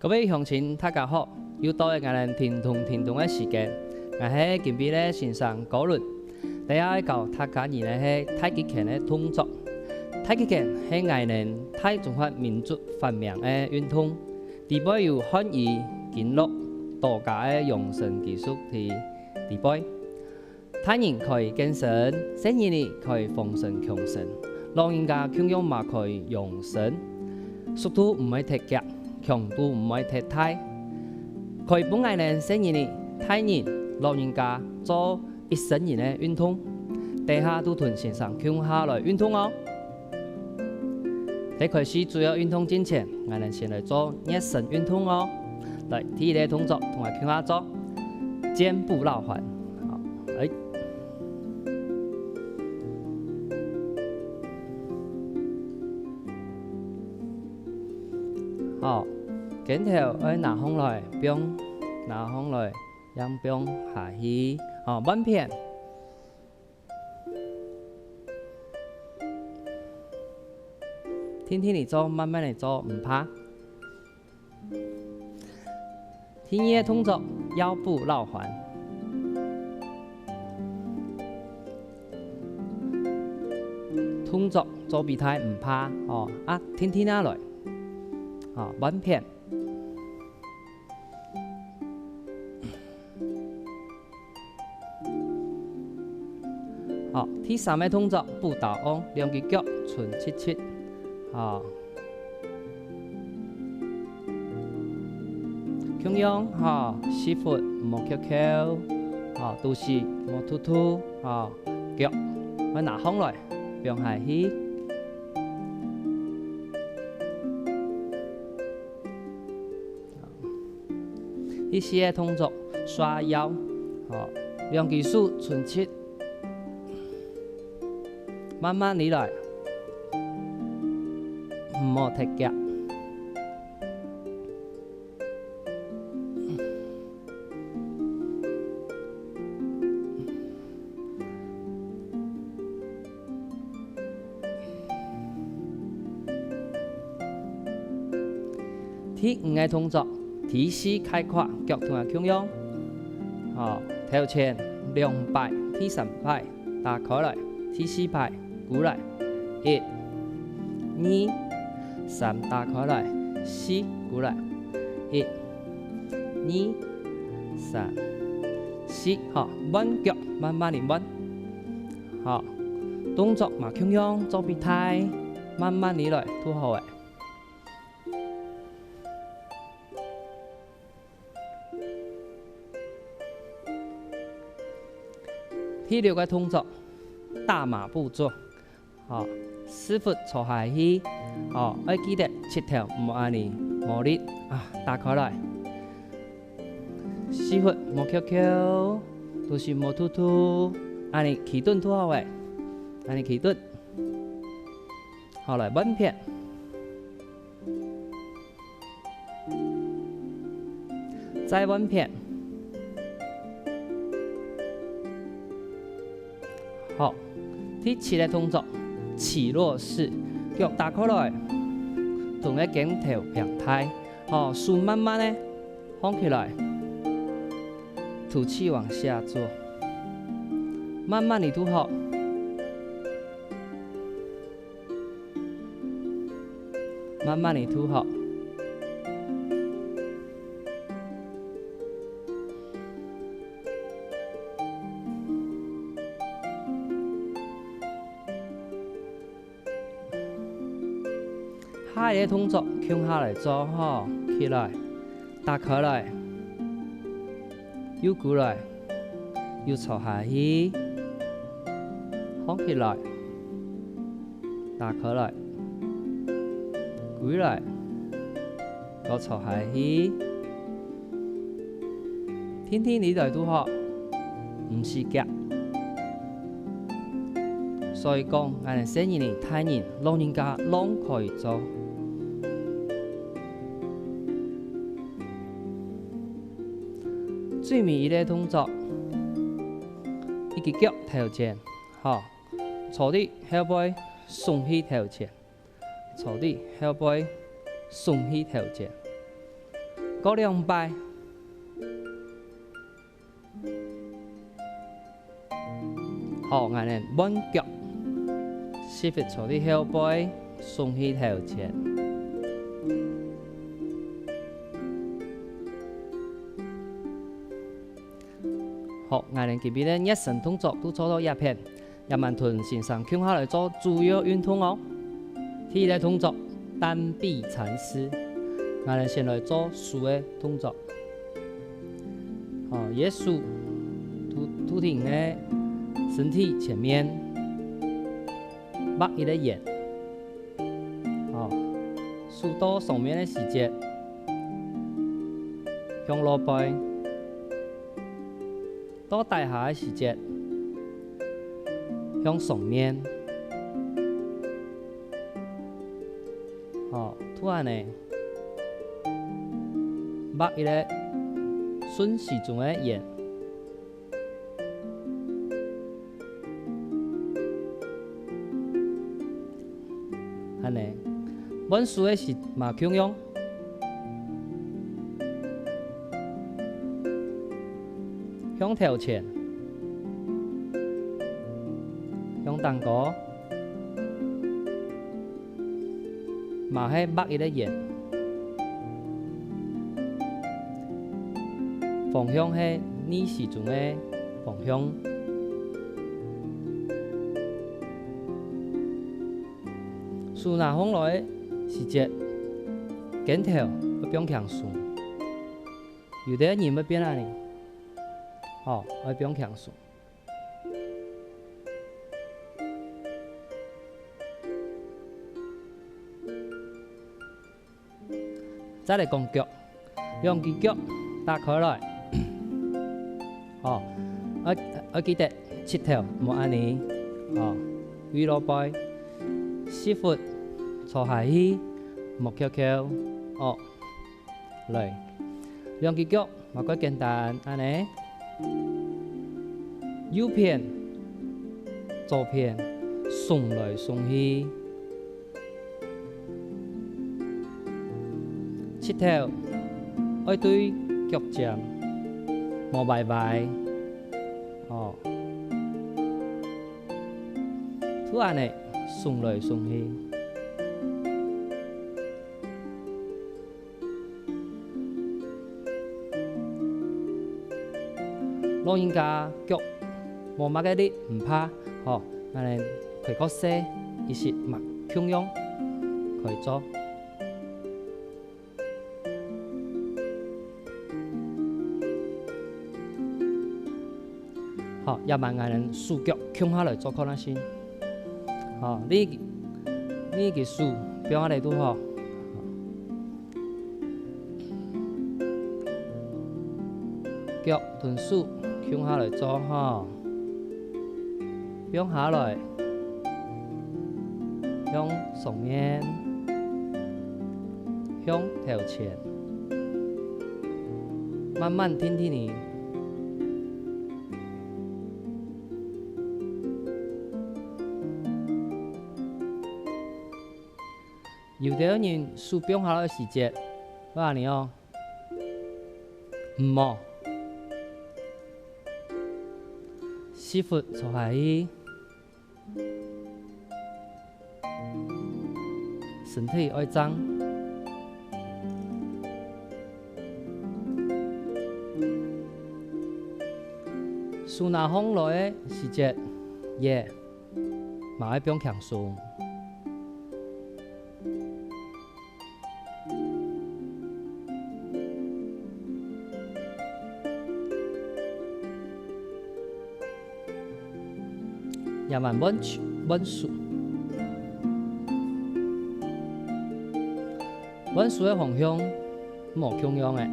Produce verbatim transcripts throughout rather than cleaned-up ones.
各位鄉親，大家好！又到了𠊎等停動停動个時間。𠊎係今晡日个先生高倫。這下愛教大家人个係太極拳个動作。太極拳係𠊎等大中華民族發明个運動，裡背有漢醫、經絡、道家个養生技術在裡背。 大人可以健身，細人仔可以放鬆強身，老人家共樣嘛可以養生。速度毋會忒遽，強度毋會忒大，可以分𠊎等細人仔、大人、老人家做一身人个運動。等下就同先生共下來運動哦！ 在開始主要運動進前，𠊎等先來做熱身運動哦。來，第一個動作，同𠊎共下做肩部繞環。好，來。好，肩頭愛拿䟘來，放，拿䟘來，正放下去。好，換片。 定定仔做，慢慢仔做，毋怕。第二個動作，腰部繞環。動作做毋大毋怕，哦，啊，定定仔來。哦，換片。 好，第三個動作，補刀按，兩支腳伸直直。好。共樣，好，屎朏毋好翹翹，好，肚屎毋好凸凸，好，腳愛拿䟘來，放下去。 第四個動作，刷腰，好，兩支手伸直，慢慢仔來，毋好忒遽。 第五個動作，T四開胯，腳同𠊎共樣。好，頭前兩擺，第三擺打開來，第四擺，跍來，一、二、三，打開來，四，跍來，一、二、三、四，好，換腳，慢慢仔換。 好，動作嘛共樣做毋大，慢慢仔來就好了。第六個動作，大馬步坐。好，屎朏坐下去，好，愛記得膝頭毋好恁仔無力啊，打開來。屎朏莫翹翹，肚屎莫凸凸，恁仔企等就好了，恁仔企等。 好，來換片。再換片。好，第七個動作，起落式，腳打開來，同个肩頭平大，好，手慢慢仔䟘起來，吐氣往下坐，慢慢仔就好。 慢慢仔就好。下一個動作，共下來做吼，起來，打開來。 又跍來，又坐下去，䟘起來，打開來，跍來，又坐下去。定定仔來就好，毋使遽。所以講，𠊎等細人仔、大人、老人家攏可以做。 最尾一個動作，一支腳頭前，吼，坐佇後背，鬆氣頭前，坐佇後背，鬆氣頭前。過兩擺。好，𠊎等換腳，屎朏坐在後背，送去頭前。好，𠊎等今晡日个熱身動作就做到這片。 這滿同先生共下來做主要運動哦。第一個動作，單臂禪式。𠊎等先來做手个動作。好，這手，肚，肚頂个身體前面，畫一個圓。好，手到上面个時節，向外背。 到底下个時節，向上面。好，就恁仔，畫一個順時鐘个圓。恁仔，換手个時嘛共樣。 向頭前，向頂高，嘛係畫一個圓，方向係逆時鐘个方向。手拿䟘來个時節，肩頭愛放輕鬆。 有兜人會變恁仔，吼，愛放輕鬆。再來講腳，兩支腳打開來，吼，愛，愛記得膝頭莫恁仔，吼，對外背，屎朏坐下去，莫翹翹，哦。 來，兩支腳嘛蓋簡單，恁仔，右片、左片，送來送去。膝頭愛對腳尖，莫歪歪，哦。就恁仔，送來送去。 老人家腳無麼个力毋怕，吼，𠊎等開較細，一息嘛共樣可以做。好，這滿𠊎等手腳共下來做看啊先。好，這，這个手放下來就好。 腳同手共下來做吼，放下來，向上面，向頭前，慢慢定定仔。 有兜人手放下來時節，會恁仔哦，毋好。屎朏坐下去，身體愛正。手拿䟘來个時節，也 嘛愛放輕鬆。這滿換手，換手。 換手个方向無共樣仔，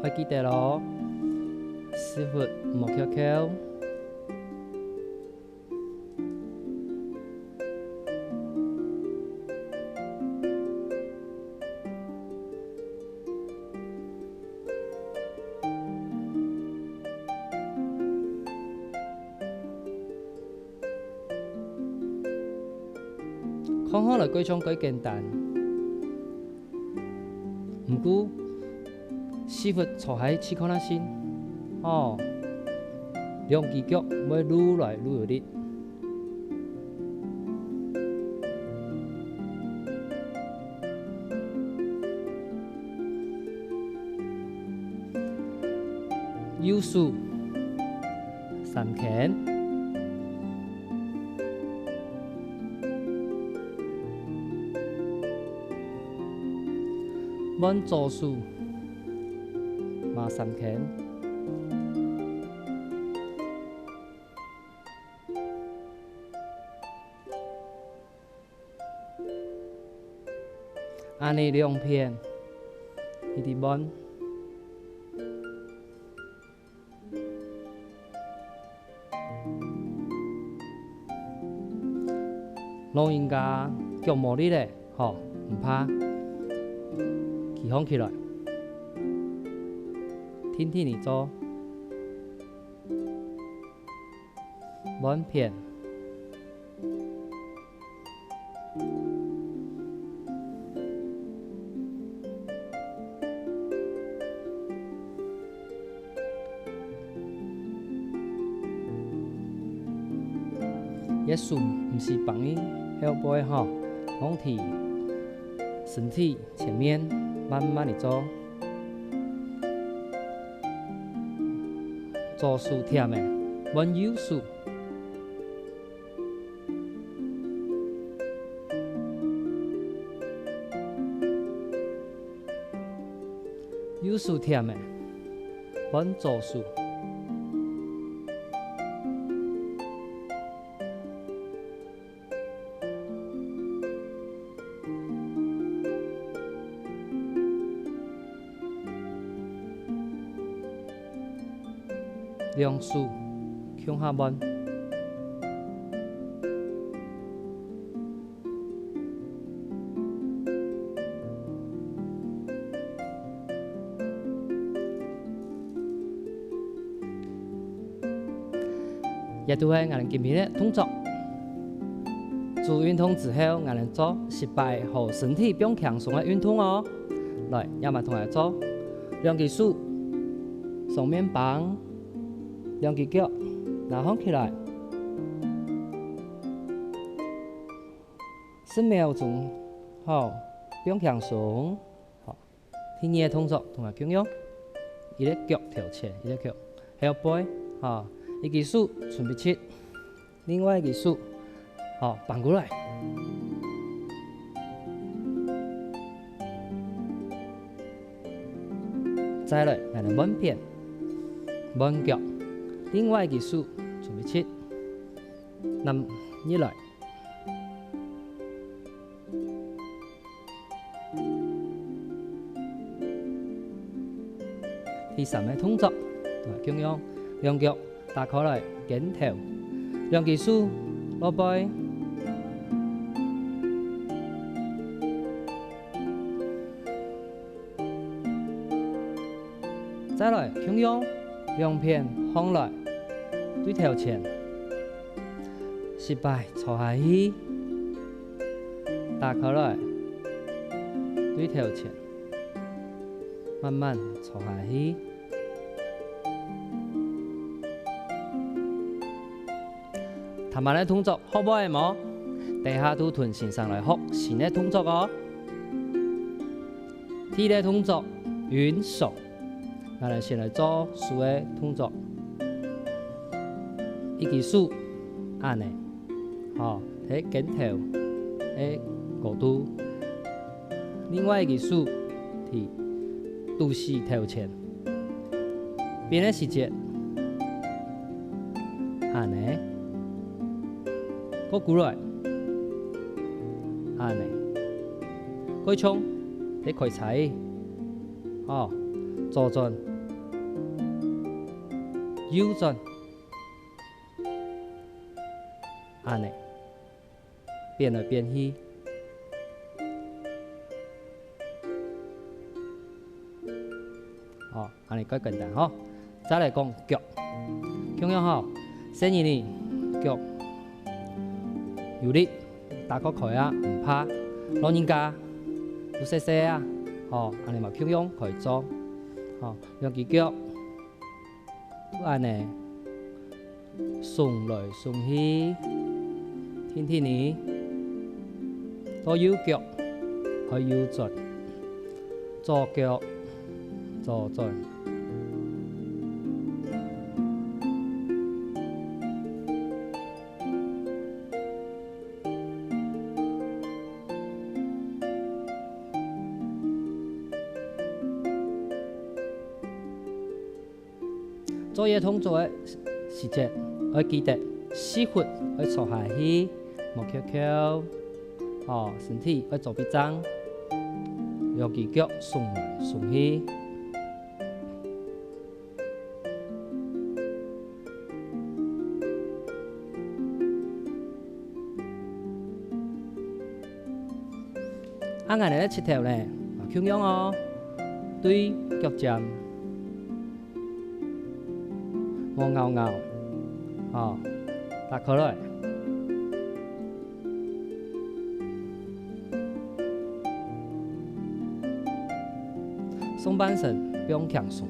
愛記得哦，屎朏莫翹翹。 看好來，蓋像蓋簡單。毋過，屎朏坐下試看啊先，哦，兩支腳會擼來擼去哩。右手三圈，換左手嘛三圈。 恁呢兩片，一直換。老人家腳無力咧，吼，毋怕，企䟘起來，定定仔做。 換片。這手毋使放在後背吼，放在身體前面，慢慢仔做。 左手忝咧，換右手。右手忝咧，換左手。 兩手共下換。 這就係𠊎等今晡日个動作。做運動之後，𠊎等做十擺好身體放輕鬆个運動哦。來，這下同𠊎做。兩支手，雙面挷，兩支腳拿䟘起來。十秒鐘，好，放輕鬆。好， 第二个動作同𠊎共樣，一隻腳頭前，一隻腳後背，吼，一支手伸直直，另外一支手，吼，挷過來。再來，𠊎等換片，換腳，另外一支手伸直直，揇入來。 第三个動作，同𠊎共樣，兩腳打開來，肩頭，兩支手落背。 再來，共樣，兩片䟘來，對頭前。十擺坐下去，打開來，對頭前，慢慢坐下去。 頭先个動作學會無？等下就同先生來學新个動作哦。第一个動作，運手。𠊎等先來做手个動作。一支手，恁呢，吼，在肩頭个高度。 另外一支手在肚臍頭前，變个時節，恁呢，過跍來，恁呢，過像在開車仔，哦，左轉，右轉，恁呢。 變來變去。好，恁呢蓋簡單吼。再來講腳，共樣吼，細人仔腳有力，打較開啊，毋怕。老人家，有細細啊，吼，恁呢嘛共樣可以做。吼，兩支腳，就恁呢，聳來聳去，定定仔，到右腳，愛右轉，左腳，左轉。 做這動作个時節，愛記得屎朏愛坐下去，莫翹翹，吼，身體愛做筆正，兩支腳聳來聳去。 啊，𠊎等个膝頭呢，啊，共樣哦，對腳尖，莫拗拗，哦，打開來。 上半身放輕鬆。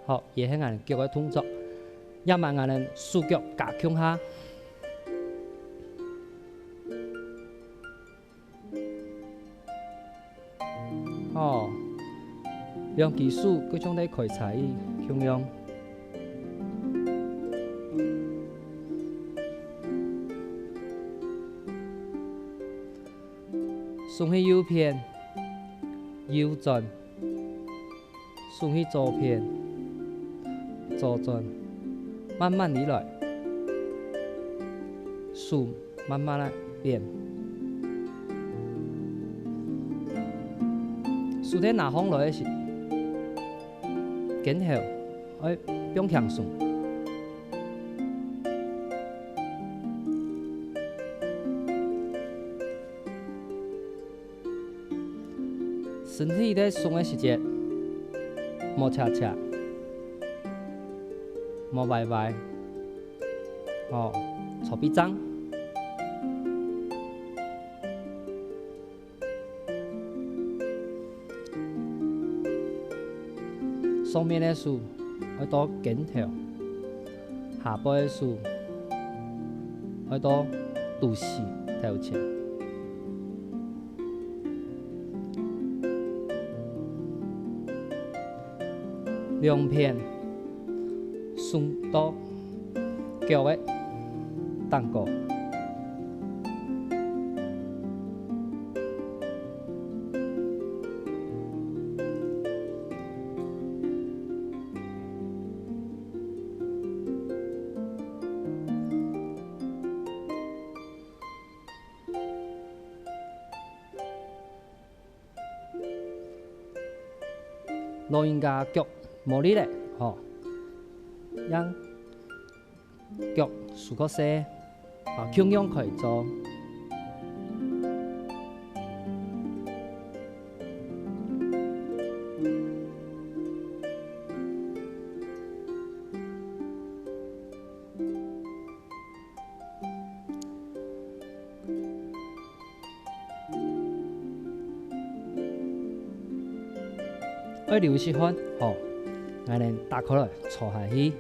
好，這係𠊎等腳个動作。這下𠊎等手腳加共下。 哦，兩支手就像在開車仔共樣。聳去右片，右轉。 聳去左片，左轉，慢慢仔來，手慢慢仔變。手在拿䟘來个時，肩頭愛放輕鬆。 身體在鬆个時節，莫斜斜，莫歪歪，哦，坐筆正。上面个手愛到肩頭，下背个手愛到肚臍頭前。 兩片送到腳个頂高。 老人家腳無力咧，吼，讓腳收較細，啊，共樣可以做。 愛流息汗，吼，𠊎等打開來坐下去。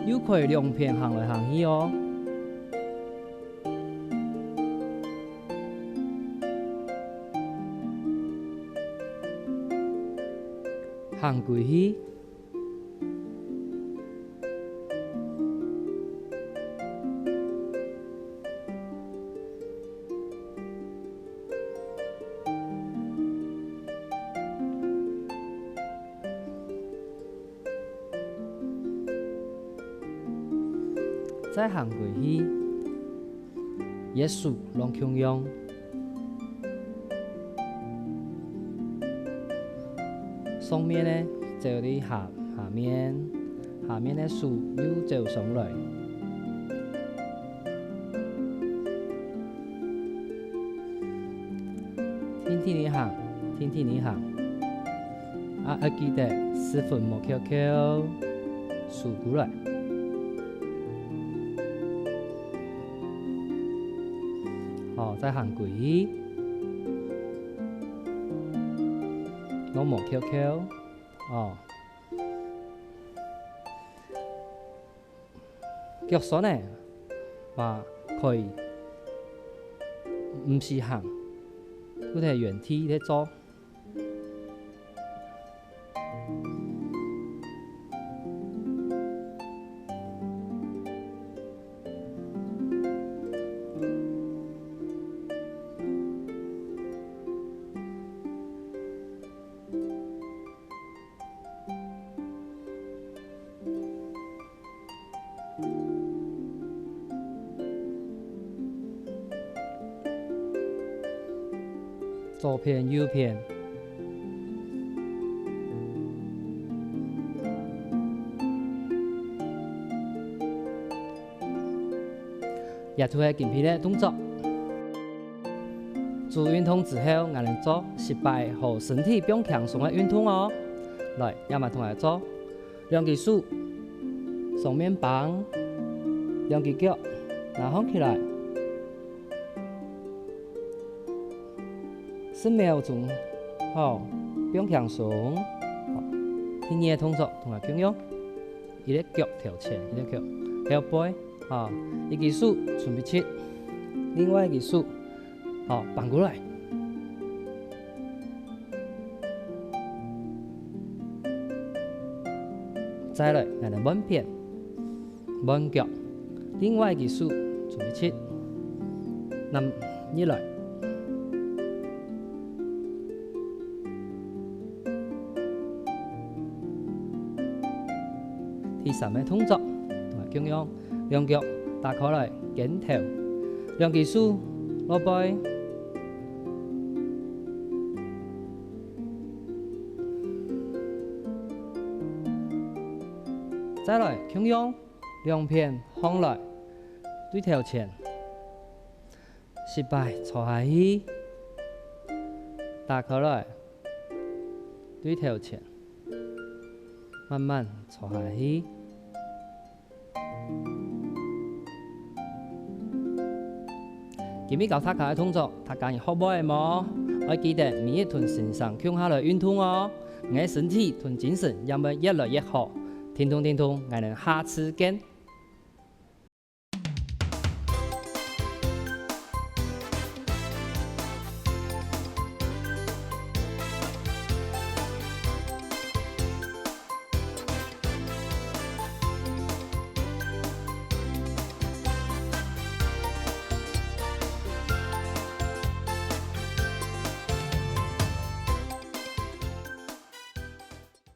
又可以兩片行來行去哦。 行歸去。 再行歸去，這手攏共樣。上面个走到下，下面，下面个手又走上來。定定仔行，定定仔行。啊，愛記得屎朏莫翹翹，收歸來。好，再行歸去，攏莫翹翹，哦。 腳痠呢，嘛可以毋使行，就在原地咧做。 左片、右片。 這就係今晡日个動作。做運動之後，𠊎等做十擺好身體放輕鬆个運動哦。來，這下同𠊎做，兩隻手上面挷，兩隻腳拿䟘起來。 十秒鐘，好，放輕鬆。好，第二个動作同𠊎共樣，一隻腳頭前，一隻腳後背，好，一隻手伸直直，另外一隻手，好，扳過來。再來，𠊎等換片。 換腳，另外一隻手伸直直，揇入來。第三个動作，同𠊎共樣，兩腳打開來，肩頭，兩隻手落背。 再來，共樣，兩片䟘來，對頭前。十擺坐下去，打開來，對頭前，慢慢坐下去。 今晡日教大家个動作，大家有學會無？愛記得每日同先生共下來運動哦，你个身體同精神也會越來越好。停動，停動，𠊎等下次見。